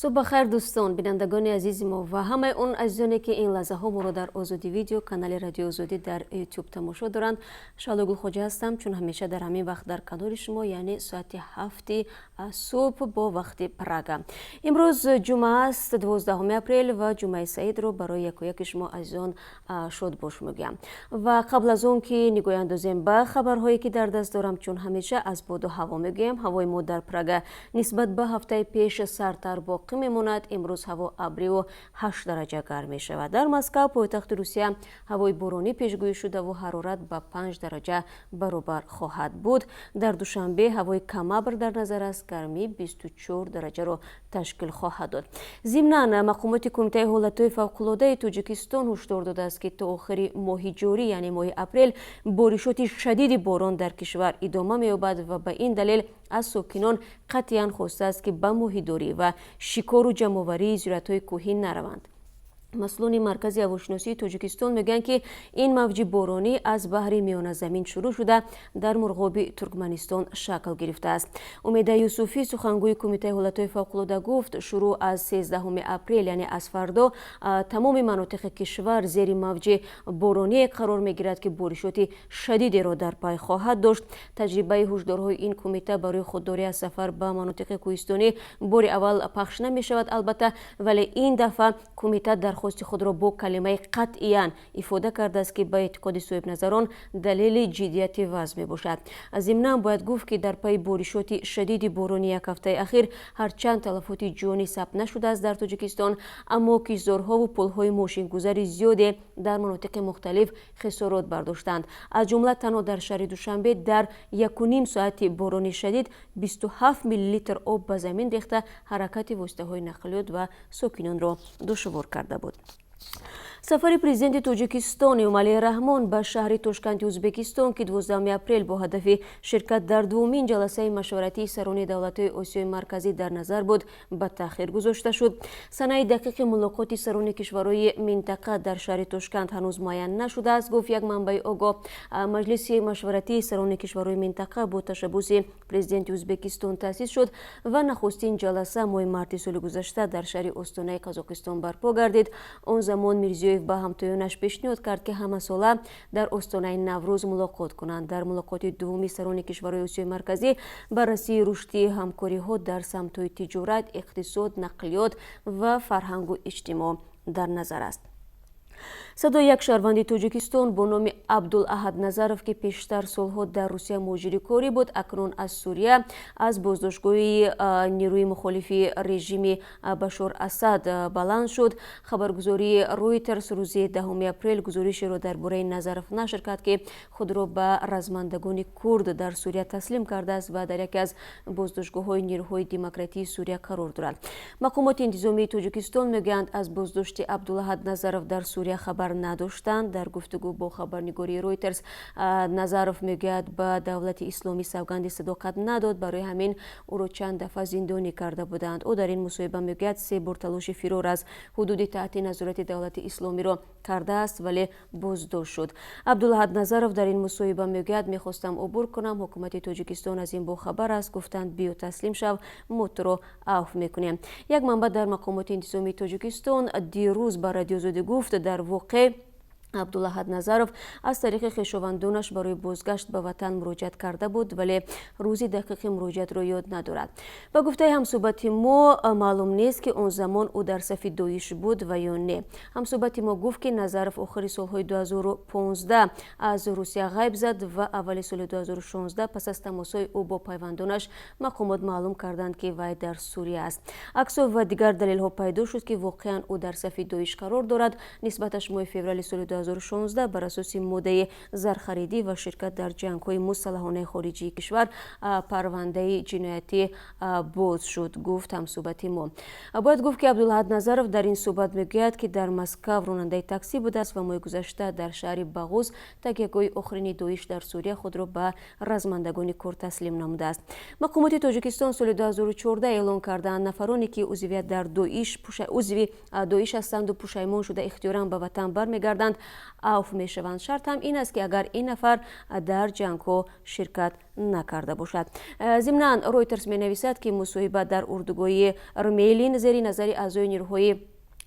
Субҳ бахайр, дӯстон, бинандагони азизи мо ва ҳамаи он азизоне, ки ин лаҳзаҳо моро дар Озодӣ Видео, канали Радиои Озодӣ дар Ютуб тамошо доранд. Шаҳло Гулхоҷа ҳастам, чун ҳамеша дар ҳамин вақт дар канори шумо, яъне соати 7-и субҳ бо вақти Прага. Имрӯз ҷумъа аст, 12 апрел, ва Ҷумъаи саидро барои якояки шумо азизон шодбош мегӯям. Ва қабл аз он ки нигоҳ андозем ба хабарҳое, ки дар даст дорам, чун ҳамеша аз боду ҳаво мегӯям. Ҳавои мо дар Прага нисбат ба ҳафтаи пеш сардтар боқӣ мемонад. Имрӯз ҳаво абриву 8 дараҷа гарм мешавад. Дар Москав, пойтахти Русия, ҳавои боронӣ пешгӯӣ шудаву ҳарорат ба 5 дараҷа баробар хоҳад буд. Дар Душанбе ҳавои камабр дар назар аст, гармӣ 24 дараҷаро ташкил хоҳад дод. Зимнан, мақомоти Кумитаи ҳолатҳои фавқулодаи Тоҷикистон ҳушдор додааст, ки то охири моҳи ҷорӣ, яъне моҳи апрел, боришоти шадиди борон дар кишвар идома меёбад ва ба ин далел аз сокинон қатъиян хостааст, ки ба моҳидорӣ ва шикору ҷамъоварии зироатҳои кӯҳӣ нараванд. Масъулони Маркази ҳавошиносии Тоҷикистон мегӯянд, ки ин мавҷи боронӣ аз баҳри Миёназамин шурӯъ шуда, дар Мурғоби Туркманистон шакл гирифтааст. Умеда Юсуфӣ, сухангӯи Кумитаи ҳолатҳои фавқулода, гуфт, шурӯъ аз 13 апрел, яъне аз фардо, тамоми манотиқи кишвар зери мавҷи бороние қарор мегирад, ки боришоти шадидеро дар пай хоҳад дошт. Таҷрибаи ҳушдорҳои ин кумита барои худдорӣ аз сафар ба манотиқи кӯҳистонӣ бори аввал пахш намешавад, албатта, вале ин дафъа кумита дархости худро бо калимаи «қатъиян» ифода кардааст, ки ба эътиқоди соҳибназарон далели ҷиддияти вазъ мебошад. Зимнан, бояд гуфт, ки дар пайи боришоти шадиди борони як ҳафтаи ахир ҳарчанд талафоти ҷонӣ сабт нашудааст дар Тоҷикистон, аммо киштзорҳову пулҳои мошингузари зиёде дар манотиқи мухталиф хисорот бардоштанд. Аз ҷумла танҳо дар шаҳри Душанбе дар 1,5 соати борони шадид 27 миллилитр об ба замин рехта, ҳаракати воситаҳои нақлиёт ва сокинонро душвор карда буд. Сафари президенти Тоҷикистон Эмомалӣ Раҳмон ба шаҳри Тошканти Ӯзбекистон, ки 12 апрел бо ҳадафи ширкат дар дуввумин ҷаласаи машваратии сарони давлатҳои Осиёи Марказӣ дар назар буд, ба таъхир гузошта шуд. Санаи дақиқи мулоқоти сарони кишварҳои минтақа дар шаҳри Тошканд ҳанӯз муайян нашудааст, гуфт як манбаи огоҳ. Маҷлиси машваратии сарони кишварҳои минтақа бо ташаббуси президенти Ӯзбекистон таъсис шуд ва нахустин ҷаласа моҳи марти соли гузашта дар шаҳри Остонаи Қазоқистон барпо гардид. Он замон Мирзиёев ба ҳамтоёнаш пешниҳод кард, ки ҳамасола дар остонаи Наврӯз мулоқот кунанд. Дар мулоқоти дуввуми сарони кишварҳои Осиёи Марказӣ баррасии рушди ҳамкориҳо дар самтҳои тиҷорат, иқтисод, нақлиёт ва фарҳангу иҷтимоъ дар назар аст. Садои як шаҳрванди Тоҷикистон бо номи Абдулаҳад Назаров, ки пештар солҳо дар Русия муҳоҷири корӣ буд, акнун аз Сурия аз боздоштгоҳи нерӯи мухолифи режими Башор Асад баланд шуд. Хабаргузории Ройтерс рӯзи 10 апрел гузоришеро дар бораи Назаров нашр кард, ки худро ба размандагони курд дар Сурия таслим кардааст ва дар яке аз боздоштгоҳҳои нерӯҳои демократии Сурия қарор дорад. Мақомоти интизомии Тоҷикистон мегӯянд, аз боздошти Абдулаҳад Назаров дар Сурия хабар надоштанд. Дар гуфтугӯ бо хабарнигории Ройтерс Назаров мегӯяд, ба Давлати Исломӣ савганди садоқат надод, барои ҳамин ӯро чанд дафъа зиндонӣ карда буданд. Ӯ дар ин мусоҳиба мегӯяд, се бор талоши фирор аз ҳудуди таҳти назорати Давлати Исломиро кардааст, вале боздошт шуд. Абдулаҳад Назаров дар ин мусоҳиба мегӯяд: «Мехостам убур кунам, ҳукумати Тоҷикистон аз ин бохабар аст, гуфтанд: биё, таслим шав, мо туро авф мекунем». Як манбаъ дар мақомоти интизомии Тоҷикистон дирӯз ба Радиои Озодӣ гуфт, дар воқеъ Абдулаҳад Назаров аз тариқи хешовандонаш барои бозгашт ба ватан муроҷиат карда буд, вале рӯзи дақиқи муроҷиатро ёд надорад. Ба гуфтаи ҳамсӯҳбати мо, маълум нест, ки он замон ӯ дар сафи Доиш буд ва ё не. Ҳамсӯҳбати мо гуфт, ки Назаров охири солҳои 2015 аз Русия ғайб зад ва аввали соли 2016 пас аз тамосҳои ӯ бо пайвандонаш мақомот маълум карданд, ки вай дар Сурия аст. Аксҳо ва дигар далелҳо пайдо шуд, ки воқеан ӯ дар сафи Доиш қарор дорад. Нисбаташ моҳи феврали соли 2016 бар асоси моддаи зархаридӣ ва ширкат дар ҷангҳои мусаллаҳонаи хориҷии кишвар парвандаи ҷиноятӣ боз шуд, гуфт ҳамсӯҳбати мо. Бояд гуфт, ки Абдулаҳад Назаров дар ин суҳбат мегӯяд, ки дар Москав ронандаи таксӣ будааст ва моҳи гузашта дар шаҳри Бағуз, такягоҳи охирини Доиш дар Сурия, худро ба размандагони курд таслим намудааст. Мақомоти Тоҷикистон соли 2014 эълон карданд, нафароне ки узви Доиш ҳастанду пушаймон шуда, ихтиёран ба ватан бармегарданд. Авф мешаванд. Шарт ҳам ин аст, ки агар ин нафар дар ҷангҳо ширкат накарда бошад. Зимнан, Ройтерс менависад, ки мусоҳиба дар урдугоҳи Рмейлин зери назари аъзои нирӯҳои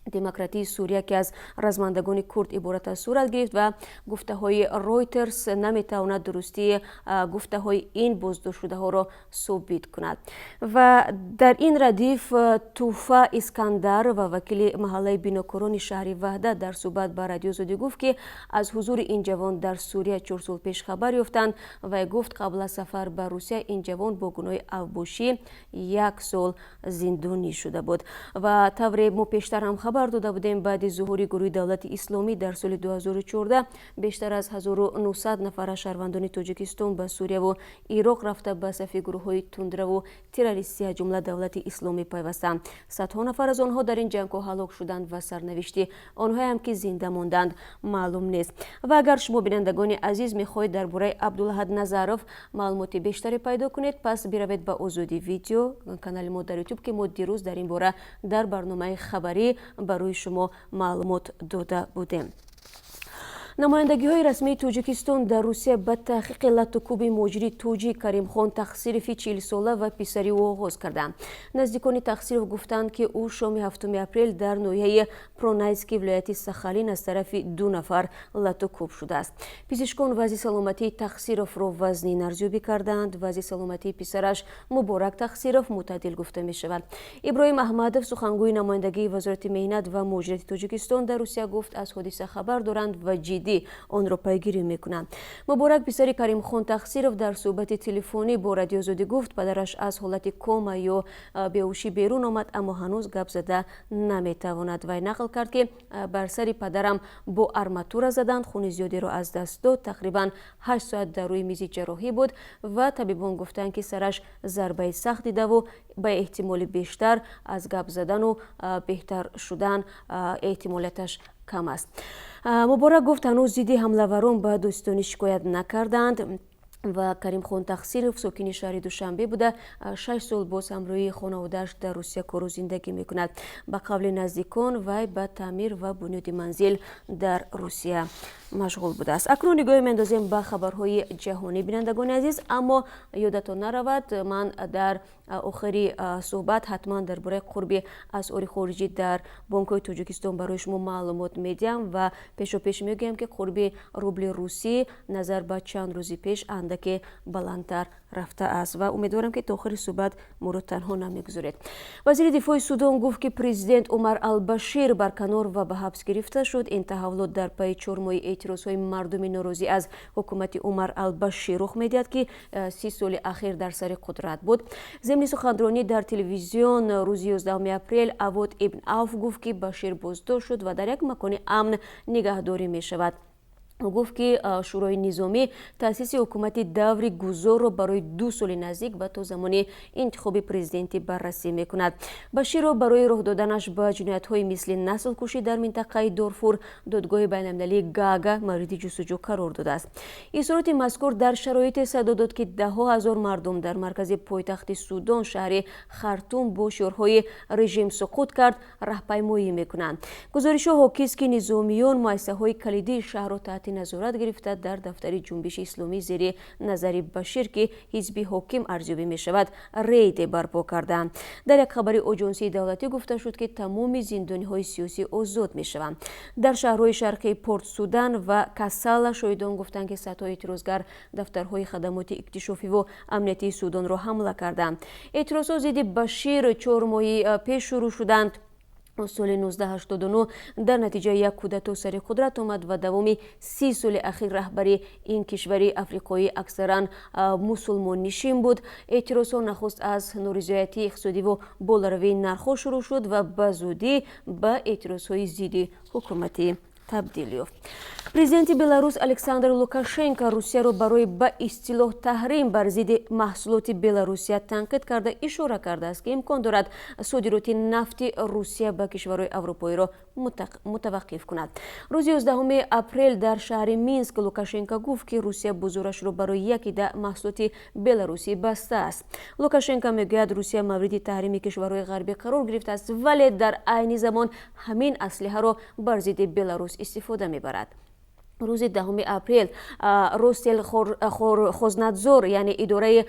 демократии Сурия, ки аз размандагони курд иборат аст, сурат гирифт ва гуфтаҳои Ройтерс наметавонад дурустии гуфтаҳои ин боздоштшудаҳоро собит кунад. Ва дар ин радиф Туфа Искандар ва вакили маҳаллаи бинокорони шаҳри Ваҳдат дар суҳбат ба Радиои Озодӣ гуфт, ки аз ҳузури ин ҷавон дар Сурия 4 сол пеш хабар ёфтанд. Вай гуфт, қабл аз сафар ба Русия ин ҷавон бо гуноҳи авбошӣ як сол зиндонӣ шуда буд. Ва тавре мо пештар ҳам хабар дода будем, баъди зуҳури гурӯҳи Давлати Исломӣ дар соли 2014 бештар аз 1900 нафар аз шаҳрвандони Тоҷикистон ба Сурияву Ироқ рафта, ба сафи гурӯҳҳои тундраву террористӣ, аз ҷумла Давлати Исломӣ, пайвастанд. Садҳо нафар аз онҳо дар ин ҷангҳо ҳалок шуданд ва сарнавишти онҳоям, ки зинда монданд, маълум нест. Ва агар шумо, бинандагони азиз, мехоҳед дар бораи Абдулаҳад Назаров маълумоти бештаре пайдо кунед, пас биравед ба Озодӣ Видео, канали мо дар Ютуб, ки мо дирӯз дар ин бора дар барномаи хабарӣ барои шумо маълумот дода будем. Намояндагиҳои расмии Тоҷикистон дар Русия ба таҳқиқи латту кӯби муҳоҷири тоҷик Каримхон Тахсирови 40-сола ва писари ӯ оғоз карданд. Наздикони Тахсиров гуфтанд, ки ӯ шоми 7 апрел дар ноҳияи Понайский вилояти Сахалин аз тарафи ду нафар латту кӯб шудааст. Пизишкон вазъи саломатии Тахсировро вазнин арзёбӣ кардаанд. Вазъи саломатии писараш Муборак Тахсиров мӯътадил гуфта мешавад. Иброҳим Аҳмадов, сухангӯи намояндагии Вазорати меҳнат ва муҳоҷирати Тоҷикистон дар Русия, гуфт, аз ҳодиса хабар доранд ва ҷиддӣ онро пайгирӣ мекунанд. Муборак, писари Каримхон Тахсиров, дар суҳбати телефонӣ бо Радиои Озодӣ гуфт, падараш аз ҳолати кома ё беҳушӣ берун омад, аммо ҳанӯз гап зада наметавонад. Вай нақл кард, ки бар сари падарам бо арматура заданд, хуни зиёдеро аз даст дод, тақрибан 8 соат дар рӯи мизи ҷарроҳӣ буд ва табибон гуфтанд, ки сараш зарбаи сахт дидаву ба эҳтимоли бештар аз гап задану беҳтар шудан эҳтимолияташ кам аст. Муборак гуфт, ҳанӯз зидди ҳамлаварон ба додситонӣ шикоят накардаанд. Ва Каримхон Тахсиров сокини шаҳри Душанбе буда, 6 сол боз ҳамроҳии хонаводааш дар Русия кору зиндагӣ мекунад. Ба қавли наздикон, вай ба таъмир ва бунёди манзил дар Русия машғул будааст. Акнун нигоҳе меандозем ба хабарҳои ҷаҳонӣ, бинандагони азиз. Аммо ёдатон наравад, ман дар охири суҳбат ҳатман дар бораи қурби асъори хориҷӣ дар бонкҳои Тоҷикистон барои шумо маълумот медиҳам ва пешопеш мегӯям, ки қурби рубли русӣ назар ба чанд рӯзи пеш андаке баландтар рафтааст ва умедворам, ки то охири суҳбат моро танҳо намегузоред. Вазири дифои Судон гуфт, ки президент Умар Албашир барканор ва ба ҳабс гирифта шуд. Ин таҳаввулот дар пайи 4 моҳи эътирозҳои мардуми норозӣ аз ҳукумати Умар Албашир рух медиҳад, ки 30 соли ахир дар сари қудрат буд. Зимни суханронӣ дар телевизион рӯзи 11 апрел Авод Ибн Авф гуфт, ки Башир боздошт шуд ва дар як макони амн нигаҳдорӣ мешавад. Ӯ гуфт, ки шӯрои низомӣ таъсиси ҳукумати даври гузорро барои 2 соли наздик ва то замони интихоби президентӣ баррасӣ мекунад. Баширро барои роҳ доданаш ба ҷиноятҳои мисли наслкушӣ дар минтақаи Дорфур Додгоҳи байналмилалии Гаага мавриди ҷустуҷӯ қарор додааст. Изҳороти мазкур дар шароите садо дод, ки даҳҳо ҳазор мардум дар маркази пойтахти Судон, шаҳри Хартум, бо шиорҳои «Режим суқут кард» раҳпаймоӣ мекунанд. Гузоришҳо ҳокист, ки низомиён муассисаҳои калидии шаҳрро таҳти назорат гирифта, дар дафтари Ҷунбиши Исломӣ зери назари Башир, ки ҳизби ҳоким арзёбӣ мешавад, рейде барпо кардаанд. Дар як хабари оҷонсии давлатӣ гуфта шуд, ки тамоми зиндониҳои сиёсӣ озод мешаванд. Дар шаҳрҳои шарқии Порт Судан ва Касала шоҳидон гуфтанд, ки садҳо эътирозгар дафтарҳои хадамоти иктишофиву амниятии Судонро ҳамла карданд. Эътирозҳо зидди Башир 4 моҳи пеш шурӯъ шуданд. Соли 1989 дар натиҷаи як кудато сари қудрат омад ва давоми 30 соли ахир раҳбари ин кишвари африқоӣ аксаран мусулмоннишин буд. Эътирозҳо нахуст аз норизоятии иқтисодиву боларавии нархҳо шурӯъ шуд ва ба зудӣ ба эътирозҳои зидди ҳукуматӣ табдил ёфт. Президенти Беларус Александр Лукашенко Русияро барои ба истилоҳ таҳрим бар зидди маҳсулоти Беларусия танқид карда, ишора кардааст, ки имкон дорад содироти нафти Русия ба кишварҳои аврупоиро мутаваққиф кунад. Рӯзи 11 апрел дар шаҳри Минск Лукашенко гуфт, ки Русия бозорашро барои якида маҳсулоти беларусӣ бастааст. Лукашенко мегӯяд, Русия мавриди таҳрими кишварҳои ғарбӣ қарор гирифтааст, вале дар айни замон ҳамин аслиҳаро бар зидди Беларус истифода мебарад. Рӯзи 10 апрел Россельхознадзор, яъне идораи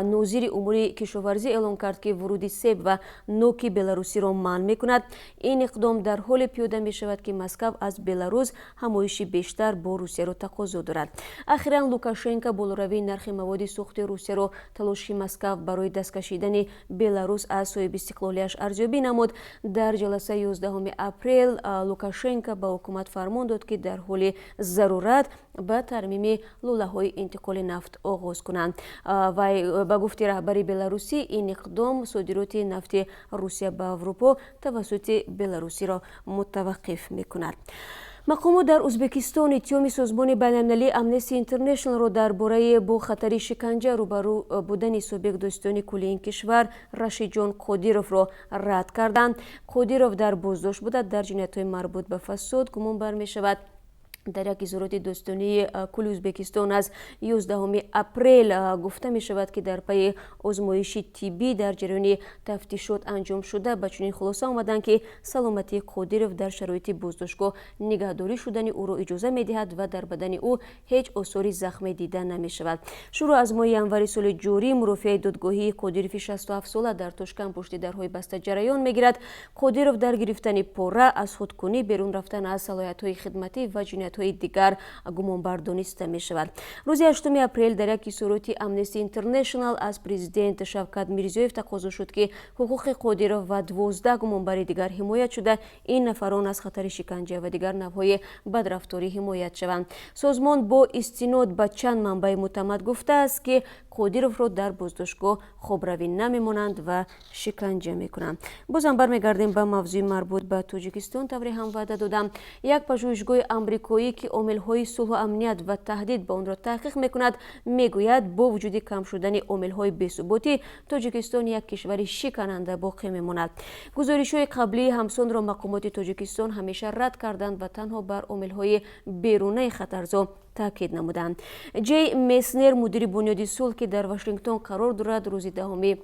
нозири умури кишоварзӣ, эълон кард, ки вуруди себ ва ноки беларусиро манъ мекунад. Ин иқдом дар ҳоле пиёда мешавад, ки Москав аз Беларус ҳамоиши бештар бо Русияро тақозо дорад. Ахиран Лукашенко болоравии нархи маводи сӯхти Русияро талоши Москав барои дасткашидани Беларус аз соҳибистиқлолиаш арзёбӣ намуд. Дар ҷаласаи 11 апрел Лукашенко ба ҳукумат фармон дод, ки дар ҳоли зарурат ба тармими лӯлаҳои интиқоли нафт оғоз кунанд. Вай, ба гуфти раҳбари беларусӣ, ин иқдом содироти нафти Русия ба Аврупо тавассути Беларусиро мутаваққиф мекунад. Мақомот дар Ӯзбекистон иттиҳоми созмони байналмилалии Амнести Интернешналро дар бораи бо хатари шиканҷа рӯбарӯ будани собиқ додситони кулли ин кишвар Рашидҷон Қодировро рад карданд. Қодиров дар боздошт буда, дар ҷиноятҳои марбут ба фасод гумон бар мешавад. Дар як изҳороти додситонии кулли Ӯзбекистон аз 11 апрел гуфта мешавад, ки дар пайи озмоиши тиббӣ дар ҷараёни тафтишот анҷомшуда ба чунин хулоса омаданд, ки саломатии Қодиров дар шароити боздоштгоҳ нигаҳдорӣ шудани ӯро иҷоза медиҳад ва дар бадани ӯ ҳеҷ осори захме дида намешавад. Шурӯъ аз моҳи январи соли ҷорӣ мурофиаи додгоҳии Қодирови 67сола дар Тошканд пушти дарҳои баста ҷараён мегирад. Қодиров дар гирифтани пора, аз худкунӣ берун рафтан аз салоҳиятҳои хидматӣ ва ҷиноятҳои дигар гумонбар дониста мешавад. Рӯзи 8 апрел дар як изҳороти Амнести Интернешнал аз президент Шавкат Мирзиёев тақозо шуд, ки ҳуқуқи Қодиров ва 12 гумонбари дигар ҳимоят шуда, ин нафарон аз хатари шиканҷа ва дигар навъҳои бадрафторӣ ҳимоят шаванд. Созмон бо истинод ба чанд манбаи мӯътамад гуфтааст, ки Қодировро дар боздоштгоҳ хобравӣ намемонанд ва шиканҷа мекунанд. Бозам бармегардем ба мавзӯи марбут ба Тоҷикистон. Тавре ҳам ваъда додам, як пажӯҳишгоҳи амрикоӣ, ки омилҳои сулҳу амният ва таҳдид ба онро таҳқиқ мекунад, мегӯяд, бо вуҷуди кам шудани омилҳои бесуботӣ, Тоҷикистон як кишвари шикананда боқӣ мемонад. Гузоришҳои қаблии ҳамсонро мақомоти Тоҷикистон ҳамеша рад карданд ва танҳо бар омилҳои берунаи хатарзо таъкид намуданд. Ҷей Меснер, мудири Бунёди сулҳ, ки дар Вашингтон қарор дорад, рӯзи 10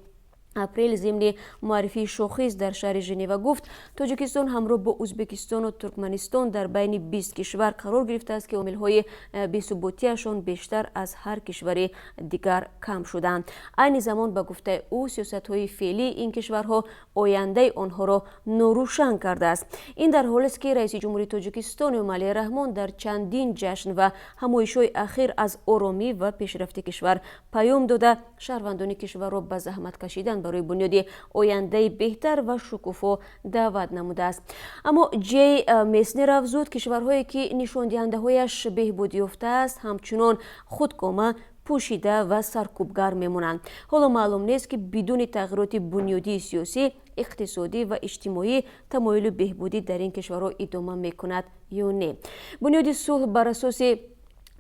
апрел зимни муаррифии шохис дар шаҳри Женева гуфт, Тоҷикистон ҳамроҳ бо Ӯзбекистону Туркманистон дар байни 20 кишвар қарор гирифтааст, ки омилҳои бесуботиашон бештар аз ҳар кишвари дигар кам шуданд. Айни замон, ба гуфтаи ӯ, сиёсатҳои феълии ин кишварҳо ояндаи онҳоро норӯшан кардааст. Ин дар ҳолест, ки раиси ҷумҳури Тоҷикистон Эмомалӣ Раҳмон дар чандин ҷашн ва ҳамоишҳои ахир аз оромӣ ва пешрафти кишвар паём дода, шаҳрвандони кишварро ба заҳмат кашидан барои бунёди ояндаи беҳтар ва шукуфо даъват намудааст. Аммо Ҷей Меснер афзуд, кишварҳое, ки нишондиҳандаҳояш беҳбуд ёфтааст, ҳамчунон худкома, пӯшида ва саркӯбгар мемонанд. Ҳоло маълум нест, ки бидуни тағйироти бунёдии сиёсӣ, иқтисодӣ ва иҷтимоӣ тамоюли беҳбудӣ дар ин кишварҳо идома мекунад ё не. Бунёди сулҳ бар асоси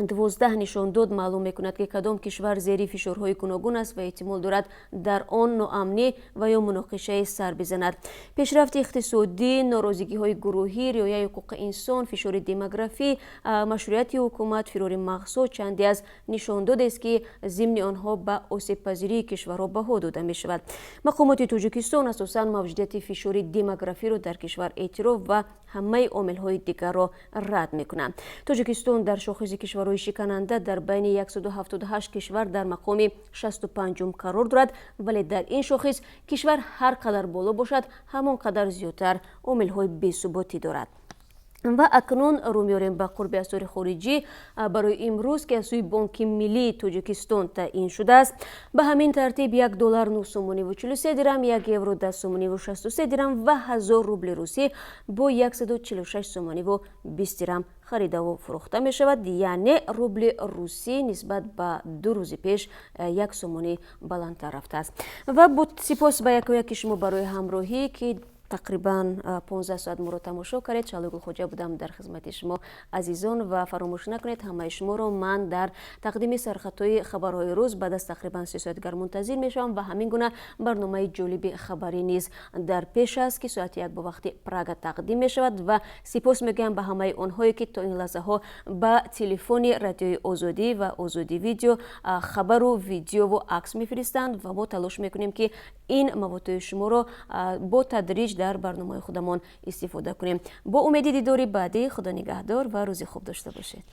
12 нишондод маълум мекунад, ки кадом кишвар зери фишорҳои гуногун аст ва эҳтимол дорад дар он ноамнӣ ва ё муноқишае сар бизанад: пешрафти иқтисодӣ, норозигиҳои гурӯҳӣ, риояи ҳуқуқи инсон, фишори демографӣ, машрӯияти ҳукумат, фирори мағзҳо чанде аз нишондодест, ки зимни онҳо ба осебпазирии кишварҳо баҳо дода мешавад. Мақомоти Тоҷикистон асосан мавҷудияти фишори демографиро дар кишвар эътироф ва ҳамаи омилҳои дигарро рад мекунанд. Тоҷикистон дар шохиси кишварҳои шикананда дар байни 178 кишвар дар мақоми 65-ум қарор дорад, вале дар ин шохис кишвар ҳар қадар боло бошад, ҳамон қадар зиёдтар омилҳои бесуботӣ дорад. Ва акнун рӯ меорем ба қурби асъори хориҷӣ барои имрӯз, ки аз сӯи Бонки миллии Тоҷикистон таъин шудааст. Ба ҳамин тартиб, 1 доллар 9 сомониву 43 дирам, 1 евро 10 сомониву 63 дирам ва 1000 рубли русӣ бо 146 сомониву 20 дирам харидаву фурӯхта мешавад. Яъне рубли русӣ нисбат ба 2 рӯзи пеш 1 сомонӣ баландтар рафтааст. Ва сипос ба якояки шумо барои ҳамроҳӣ, ки тақрибан 15 соат моро тамошо кардед. Шаҳло Гулхоҷа будам дар хизмати шумо, азизон. Ва фаромӯш накунед, ҳамаи шуморо ман дар тақдими сархатҳои хабарҳои рӯз баъд аз тақрибан 3 соат дигар мунтазир мешавам. Ва ҳамин гуна барномаи ҷолиби хабарӣ низ дар пеш аст, ки соати 1 бо вақти Прага тақдим мешавад. Ва сипос мегӯям ба ҳамаи онҳое, ки то ин лаҳзаҳо ба телефони Радиои Озодӣ ва Озодӣ Видео хабару видеову акс мефиристанд ва мо талош мекунем, ки ин маводҳои шуморо бо тадриҷ. Дар барномаи худамон истифода кунем. Бо умеди дидори баъдӣ, Худо нигаҳдор ва рӯзи хуб дошта бошед.